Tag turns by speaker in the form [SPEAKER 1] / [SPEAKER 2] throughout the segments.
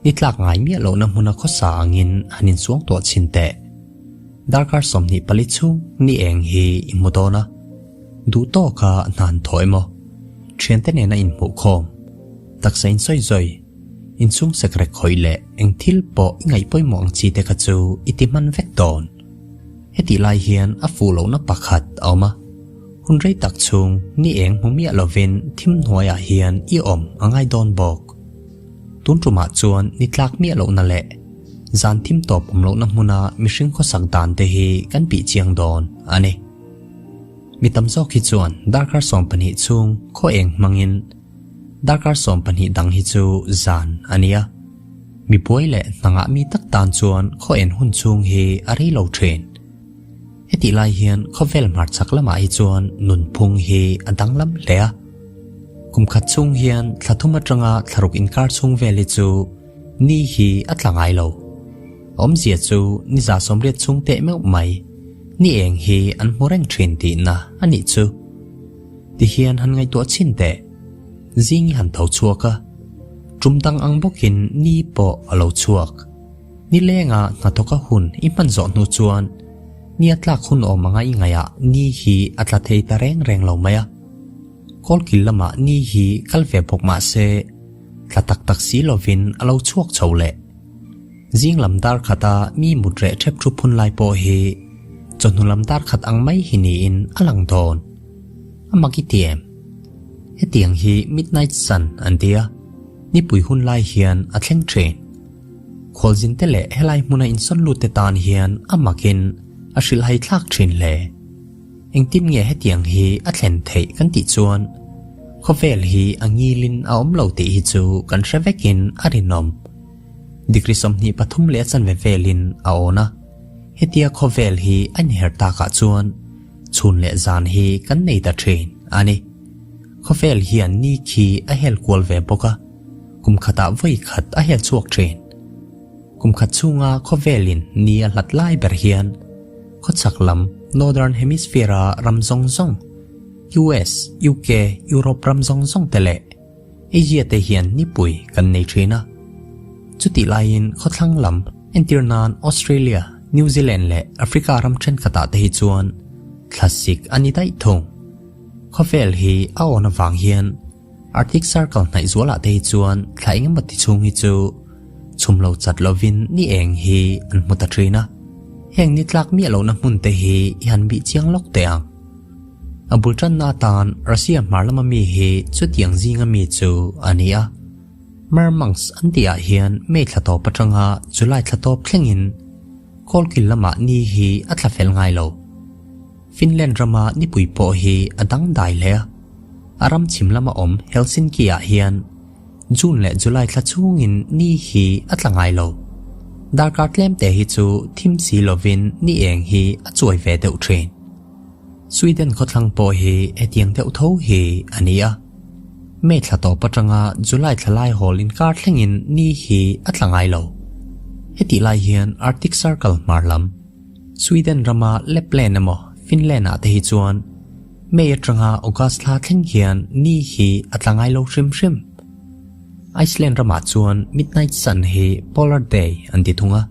[SPEAKER 1] Ni tlak ngai miah lohna hmuna khawsa angin han insuang tuah chhin teh. Darkar 24 chhung ni eng hi i hmu dawn a, duh tawka hna han thawh emaw, thiante nena inhmuh khawm, taksa insawi zawi, inchhung sekrek khawih leh eng thil pawh i ngaih pawimawh ang chi te kha chu i ti hman vek dawn. Hetih lai hian a fuh lohna pakhat a awm a, hun rei tak chhung ni eng hmu miah lovin thim hnuaiah hian i awm a ngai dawn bawk. Tun tumah chuan ni tlak miah lohna leh zan thim tawp awm lohna hmuna mihring khawsak dan te hi kan bih chiang dawn a ni. Mi tam zawk hi chuan darkar 12 chhung khaw eng hmangin darkar 12 dang hi chu zan a nia. Mi buai leh hnangah mi tak tan chuan khaw en hun chhung hi a rei lo thin. Hetih lai hian khawvel hmarchhak lamah hi chuan nunphung hi a danglam hle a. Kum khat chhung hian thla thum atanga thla ruk inkar chhung vel hi chu ni hi a tla ngai lo. Awmzia chu ni 180 chhung teh meuh mai ni eng hi an hmu reng thin tihna a nih chu. Tihian han ngaihtuah chhin teh. Zing i han tho chhuak a, tum dang ang bawkin ni pawh a lo chhuak. Ni lenga hnathawka hun i hman zawh hnu chuan ni a tlak hun awm anga i ngaihah ni hi a tla thei ta reng reng lo mai a. Kawlkil lamah ni hi kal ve bawk mah se tla tak tak si lovin a lo chhuak chho leh. Zing lam dar khata mi mut reh thep thu phun lai pawh hi chawhnu lam dar khat ang mai hi niin a lang dawn. A mak i ti em? Hetiang hi midnight sun an ti a, nipui hun lai hian a thleng thin. Khualzin te leh helai hmuna insawn lut te tan hian a makin a hrilhhai thlak thin hle. Engtin nge hetiang hi a thlen theih kan tih chuan khawvel hi a ngilin a awm lo tih hi chu kan hre vekin a rinawm. Degree 23 leh a chanve velin a awn a, hetia khawvel hi a inher takah chuan chhun leh zan hi kan nei ta thin a ni. Khawvel hian ni khi a hel kual ve bawk a, kum khatah vawi khat a hel chhuak thin. Kum khat chhunga khawvelin ni a hlat lai ber hian khawchhak lam Northern Hemisphere-a ram zawng zawng, US, UK, Europe ram zawng zawng te leh Asia te hian nipui kan nei thin a. Chutih laiin khawthlang lam entir nan Australia, New Zealand leh Africa ram thenkhatah te hi chuan thlasik a ni daih thung. Khawvel hi a awn avang hian Arctic Circle hnaih zualah te hi chuan thla engemaw ti chhung hi chu chhum lo chat lovin ni eng hi an hmu ta thin a. Heng ni tlak miah lohna hmun te hi i han bih chiang lawk teh ang. A bul tanna atan Russia hmar lama mi hi chutiang zinga mi chu a ni a. Murmansk an tihah hian May thla tawp atanga July thla tawp thlengin Kawlkil lamah ni hi a tla fel ngai lo. Finland rama nipui pawh hi a dangdai hle a. A ram chhim lama awm Helsinki-ah hian June leh July thla chhungin ni hi a tla ngai lo. Darkar tlem te hi chu thim si lovin ni eng hi a chuai ve deuh thin. Sweden khawthlang pawh hi hetiang deuh tho hi a ni a. May thla tawp atanga July thla lai hawl inkar thlengin ni hi a tla ngai lo. Hetih lai hian Arctic Circle hmar lam, Sweden rama Lapland emaw Finland-ah te hi chuan May atanga August thla thleng hian ni hi a tla ngai lo hrim hrim. Iceland ramah chuan Midnight Sun hi Polar Day an ti thung a.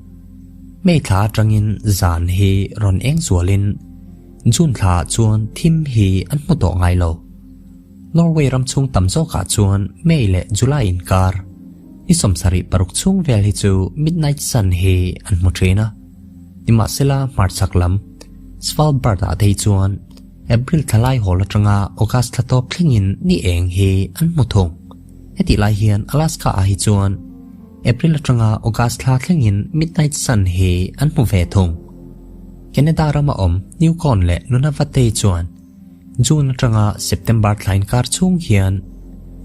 [SPEAKER 1] May thla atangin zan hi rawn eng zualin June thlaah chuan thim hi an hmu tawh ngai lo. Norway ram chhung tam zawkah chuan May leh July inkar ni 76 chhung vel hi chu Midnight Sun hi an hmu thin a. Nimahsela hmarchhak lam Svalbard-ah te hi chuan April thla lai hawl atanga August thla tawp thlengin ni eng hi an hmu thung. Hetih lai hian Alaska-ah hi chuan April atanga August thla thlengin Midnight Sun hi an hmu ve thung. Canada rama awm Yukon leh Nunavut te hi chuan June atanga September thla inkar chhung hian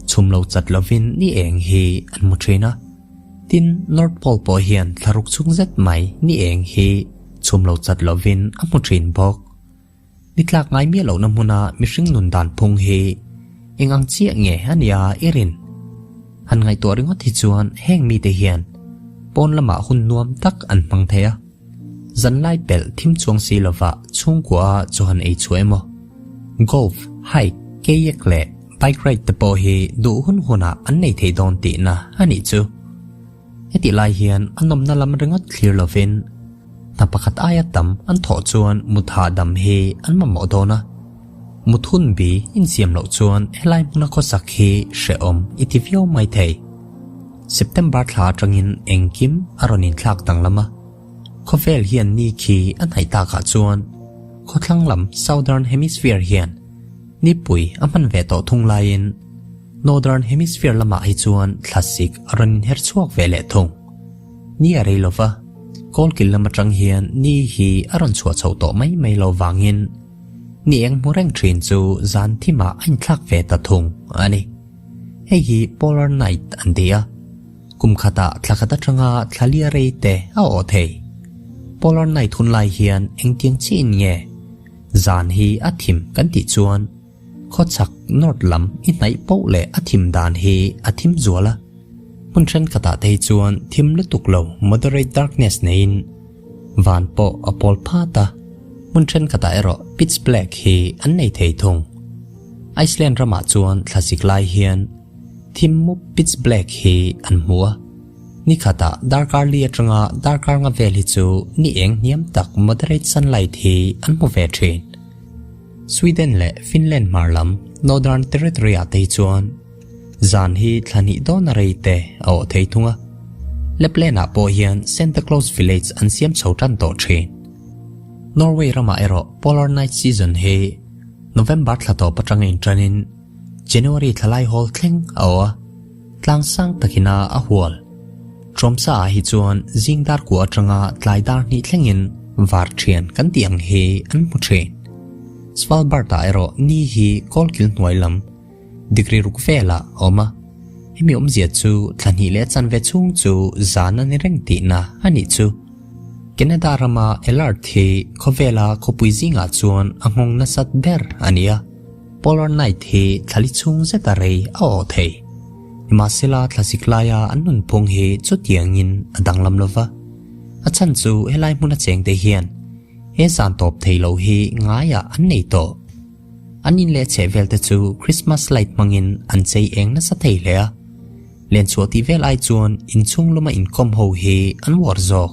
[SPEAKER 1] chhum lo chat lovin ni eng hi an hmu thin a. Tin, North Pole pawh hian thla ruk chhung zet mai ni eng hi chhum lo chat lovin a hmu thin bawk. Ni tlak ngai miah lohna hmuna mihring nun dan phung hi eng ang chiah nge a nia i rin? Han ngaihtuah ringawt hi chuan heng mite hian pawn lamah hun nuam tak an hmang thei a. Zan lai pelh thim chuang si lova chhungkua a chu han ei chhuah emaw? Golf, hike, kayak leh bike ride te pawh hi duh hun hunah an nei thei dawn tihna a nih chu. Hetih lai hian a nawmna lam ringawt thlir lovin hna pakhat aia tam an thawh chuan mut hahdam hi an mamawh dawn a. Mut hun bi insiam loh chuan helai hmuna khawsak hi hrehawm i ti viau mai thei. September thla atangin engkim a rawn inthlak danglam a. Khawvel hian ni khi a hnaih takah chuan khawthlang lam Southern Hemisphere hian nipui a hman ve tawh thung laiin Northern Hemisphere lamah hi chuan thlasik a rawn inher chhuak ve leh thung. Ni a rei lova, kawlkil lam atang hian ni hi a rawn chhuah chho tawh mai mai lo vangin ni eng hmu reng thin chu zan thimah a inthlak ve ta thung a ni. Hei hi Polar Night an ti a, kum khatah thla khat atanga thla lia rei te a awh thei. Polar Night hun lai hian engtiang chiin nge zan hi a thim kan tih chuan, Khawchhak North lam i hnaih poh leh a thim dan hi a thim zual a, hmun thenkhatah te hi chuan thim lutuk lo moderate darkness neiin van pawh a pawl phat a, hmun thenkhatah erawh pitch black hi an nei thei thung. Iceland ramah chuan thlasik lai hian thim mup pitch black hi an hmu a, nikhatah darkar li atanga darkar nga vel hi chu ni eng hniam tak moderate sunlight hi an hmu ve thin. Sweden leh Finland hmar lam Northern Territory-ah te hi chuan zan hi thla hnih dawna rei te a awh thei thung a. Lapland-ah pawh hian Santa Claus Village an siam chho tan tawh thin. Norway ramah erawh Polar Night Season hi November thla tawp atanga inṭanin January thla lai hawl thleng a awh a. Tlang sang takin a a hual. Trawmsa ah hi chuan zing dar kua atanga tlai dar hnih thlengin var thian kan tih ang hi an hmu thin. Svalbard ah erawh ni hi kawlkil hnuai lam degree ruk velah a awm a, hemi awmzia chu thla hnih leh chanve chhung chu zan a ni reng tihna a nih chu. Canada rama Alert hi khawvela khawpui zingah chuan a nghawng nasat ber a ni a. Polar Night hi thlali chhung zeta rei a awh thei. Nimahsela thlasik laia an nunphung hi chutiangin a danglam lova. A chhan chu helai hmuna chengte hian he zan tawp thei lo hi ngaiah an nei tawh. An in leh chheh velte chu Christmas light hmangin an chei eng nasa thei hle a. Lenchhuah tih vel ai chuan inchhung luma inkawm ho hi an uar zawk.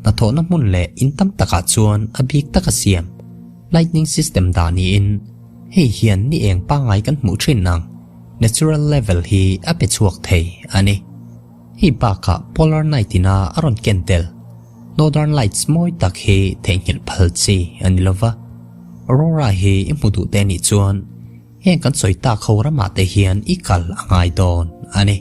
[SPEAKER 1] Hnathawhna hmun leh in tam takah chuan a bik taka siam. Lightning system dah niin hei hian ni eng pangngai kan hmuh thin ang natural level hi a pe chhuak thei a ni. Hei bakah Polar Night ina a rawn ken tel Northern Lights mawi tak hi theihnghilh phal chi a ni lova. Aurora hi i hmu duh te nih chuan heng kan sawi tak ho ramah te hian i kal a ngai dawn a ni.